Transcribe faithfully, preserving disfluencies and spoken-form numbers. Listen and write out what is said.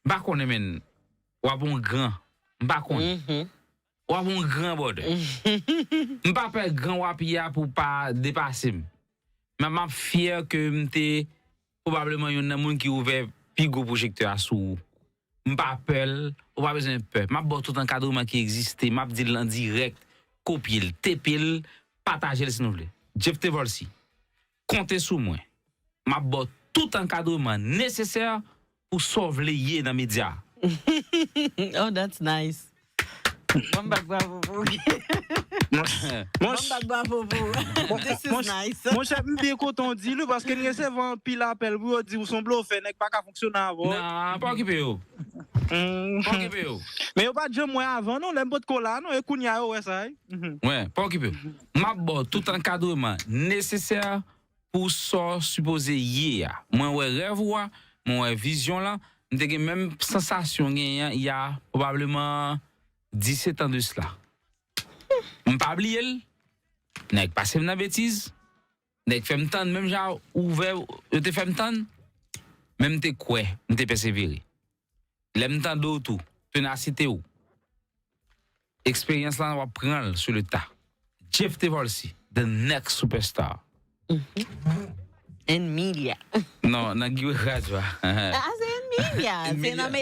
M pa konnen, men w ap yon gran. M pa konnen. W ap yon gran, brother. M pa pè gran w ap ye a pou w pa depase m. Men m ap fyè ke m te pwobableman youn nan moun ki ouvè pi gwo pwojektè a sou ou. M pa pè l, ou pa bezwen pè. M ap ba w tout ankadreman ki egziste, m ap di l an dirèk, kopye l, tepe l, pataje l si nou vle. Jeff Tevolsi, konte sou mwen. M ap ba w tout ankadreman nesesè pou sa w vle ye nan medya. Oh, that's nice. Ban m bat bravo pou ou. Ban m bat bravo pou ou. This is nice. Monchè, m byen kontan w di l wi, paske n resevwa anpil apèl pou yo di w se yon blofè, nèg pa ka fonksyone avè w. Nan, pa okipe yo. Pa okipe yo. Men yo pa t janm wè avan non, lè m potko la non, e kounye a yo wè sa wi. Wi, pa okipe yo. M ap ba w tout ankadreman nesesè pou sa w sipoze ye a. Mwen wè rèv ou a, mwen wè vizyon lan, m te gen menm sansasyon genyen y a pwobableman disèt an de sila. M pa bliye l, nèg pase m nan betiz, nèg fè m tann menm jan ouvè yo te fè m tann, men m te kwè, m te pèsevere. Lè m tande w tou, tenasite w, eksperyans lan w ap pran l sou le ta. Jeff Tevolsi, the next superstar. En milya. Non, nan Guy Ray Radio a. Ah, se en milya. Se nan